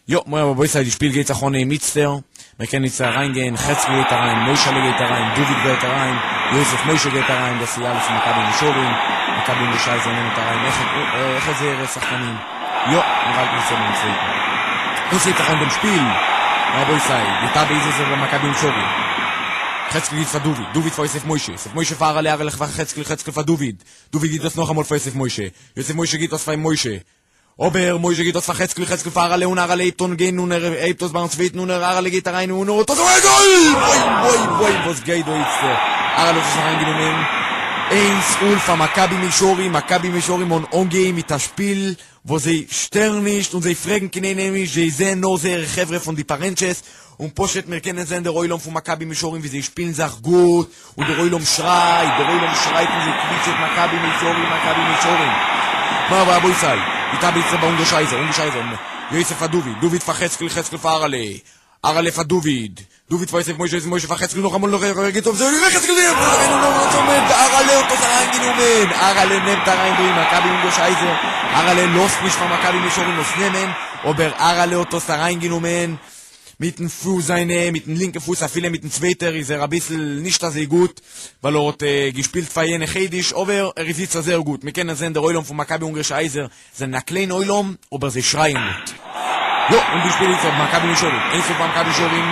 יא, מורי ורבותי די שפיל גייט זיך אנהייבן איצטער, מען קען איצטער אריין גיין, חצקל גייט אריין, מוישעלע גייט אריין, דוד גייט אריין, יוסף משה גייט אריין, דאס איז אלעס פון מכבי מישורים, מכבי ירושלים נעמט אריין עכט זייערע שחקנים, יא, מיר האלטן איצטער ביים צווייטן. און ס'הייבט זיך אן דעם שפיל, רבותי, די טאבע איז איצטער ביי מכבי מישורים, חצקל גיבט פאר דוד, דוד פאר יוסף משה, יוסף משה פאר אהרעלע, אהרעלע פאר חצקל, חצקל פאר דוד, דוד גיבט דאס נאכאמאל פאר יוסף משה, יוסף משה גיבט דאס פאר משה, אבער משה גיט דאס פאר חצקל, חצקל פאר אהרעלע און אהרעלע הייבט אן גיין און ער הייבט דאס ביים צווייטן און אהרעלע גייט אריין און ער האט אזוי א גאל! וואוי וואוי וואוי וואס גייט דא איצטער? אהרעלע האט עס אריינגענומען איינס אול פאר מכבי מישורים, מכבי מישורים האבן אנגעהויבן מיט א שפיל וואס זיי שטערן נישט און זיי פרעגן קיין איינעם נישט, זיי זעען נאר זייערע חברה פון די פארענטשעס און פשוט מיר קענען זען דער עולם פון מכבי מישורים ווי זיי שפילן זיך גוט און דער עולם שרייט, דער עולם שרייט און זיי קוויטשעט מכבי מישורים, מכבי מישורים. מורי ורבותי, די טאבע איז ביי אונגער שייזער, אונגער שייזער, יוסף פאר דוד, דוד פאר חצקל, חצקל פאר אהרעלע, אהרעלע פאר דוד, דוד פאר יוסף משה, יוסף משה פאר חצקל, נאכאמאל נאך ער גיבט אויף זיי, חצקל אהרעלע האט דאס אריינגענומען, אהרעלע נעמט אריין דא אין מכבי אונגער שייזער, אהרעלע לאזט נישט פאר מכבי מישורים דאס נעמען, אבער אהרעלע האט דאס אריינגענומען. מיטן פוס זיינע, מיטן לינקן פוס אפילו מיטן צווייטער איז ער אביסל נישט אזוי גוט, ווייל ער האט געשפילט פאר יענע חידוש, אבער ער איז איצטער זייער גוט, מ'קען עס זען דער עולם פון מכבי אונגערישע הייזער זענען א קליין עולם אבער זיי שרייען גוט. יא, און די שפיל איצטער מכבי מישורים, איינס אויף מכבי מישורים,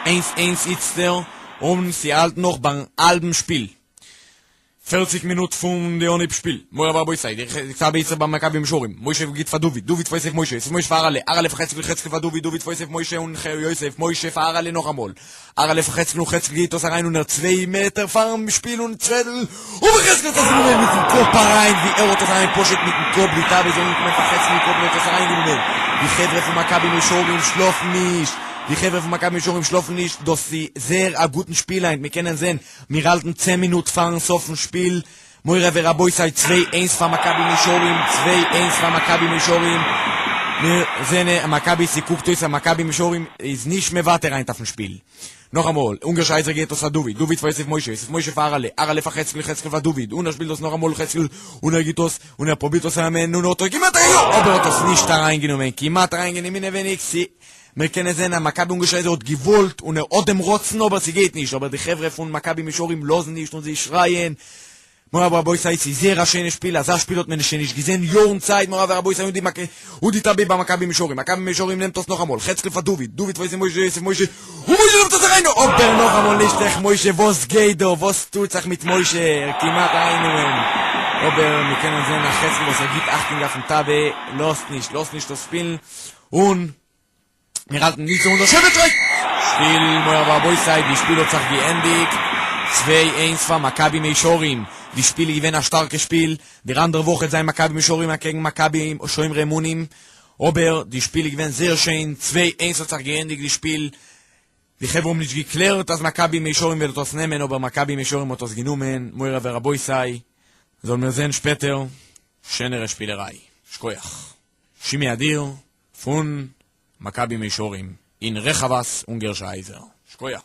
איינס איינס איצטער, און ס'האלט נאך ביים האלבן שפיל. פערציג מינוט פון די אנהייב שפיל, מורי ורבותי, די כתב איצטער ביי מכבי מישורים, משה גיט פאר דוד, דוד פאר יוסף משה, יוסף משה פאר אהרעלע, אהרעלע פאר חצקל, חצקל פאר דוד, דוד פאר יוסף משה און יוסף משה פאר אהרעלע נאכאמאל, אהרעלע פאר חצקל און חצקל גייט דאס אריין און ער צוויי מעטער פארן שפיל און צוועדל און חצקל האט עס גענומען מיטן קאפ אריין ווי ער האט עס אריין פשוט מיטן קאפ די טאבע איז אנגעקומען פאר חצקל אין קאפ און ער האט עס אריינגענומען, די חברה פון מכבי מישורים שלאפן נישט, די חברה פון מכבי מישורים שלאפן נישט, דאס איז זייער א גוטן שפיל היינט, מיר קענען זען מיר האלטן צען מינוט פארן סוף פון שפיל, מורי ורבותי צוויי איינס פאר מכבי מישורים, צוויי איינס פאר מכבי מישורים, מיר זענען מכבי ס'קוקט אויס אז מכבי מישורים איז נישט מוותר היינט אויפן שפיל. נאכאמאל, אונגערש אייזער געט דאס פאר דוד, דוד פאר יוסף משה, יוסף משה פאר אהרעלע, אהרעלע פאר חצקל, חצקל פאר דוד, און ער שפילט דאס נאכאמאל חצקל, און ער גיבט דאס, און ער פרובירט דאס אריינמען, און ער האט כמעט אריינגענומען, אבער האט דאס נישט אריינגענומען, כמעט אריינגענומען אינעווייניג, ס'. מיר קענען זען אז מכבי אונגעשרייזער האט געוואלט און ער האט דעם רצון אבער ס'גייט נישט, אבער די חברה פון מכבי מישורים לאזן נישט און זיי שרייען מורי ורבותי ס'איז זייער א שיינע שפיל, אזא שפיל האט מען שוין נישט געזען יארן צייט, מורי ורבותי און די און די טאבי ביי מכבי מישורים, מכבי מישורים נעמט דאס נאכאמאל, חצקל פאר דוד, דוד פאר יוסף משה, יוסף משה, און משה נעמט דאס אריין, אבער נאכאמאל נישט, איך משה וואס גייט דא, וואס טוט זיך מיט משה, ער כמעט ארייננומען, אבער מיר קענען זען א חצקל וואס ער גיבט אכטונג אויפן טאבי, לאזט נישט, לאזט נישט דאס שפילן. און מיר האלטן נישט אונזער שבט צוריק! שפיל מורי ורבותי, די שפיל האט זיך געענדיגט צוויי איינס פאר מכבי מישורים, די שפיל איז געווען א שטארקע שפיל, דער אנדערע וואך וועט זיין מכבי מישורים אקעגן מכבי שומרי אמונים, אבער די שפיל איז געווען זייער שיין, צוויי איינס האט זיך געענדיגט די שפיל, די חברה האבן נישט געקלערט אז מכבי מישורים וועט דאס נעמען אבער מכבי מישורים האט דאס גענומען, מורי ורבותי, זאלן מיר זען שפעטער שענערע שפילעריי. שכוח. שימי אדיר פון מכבי מישורים אין רחבת אונגערשע הייזער. שכוח.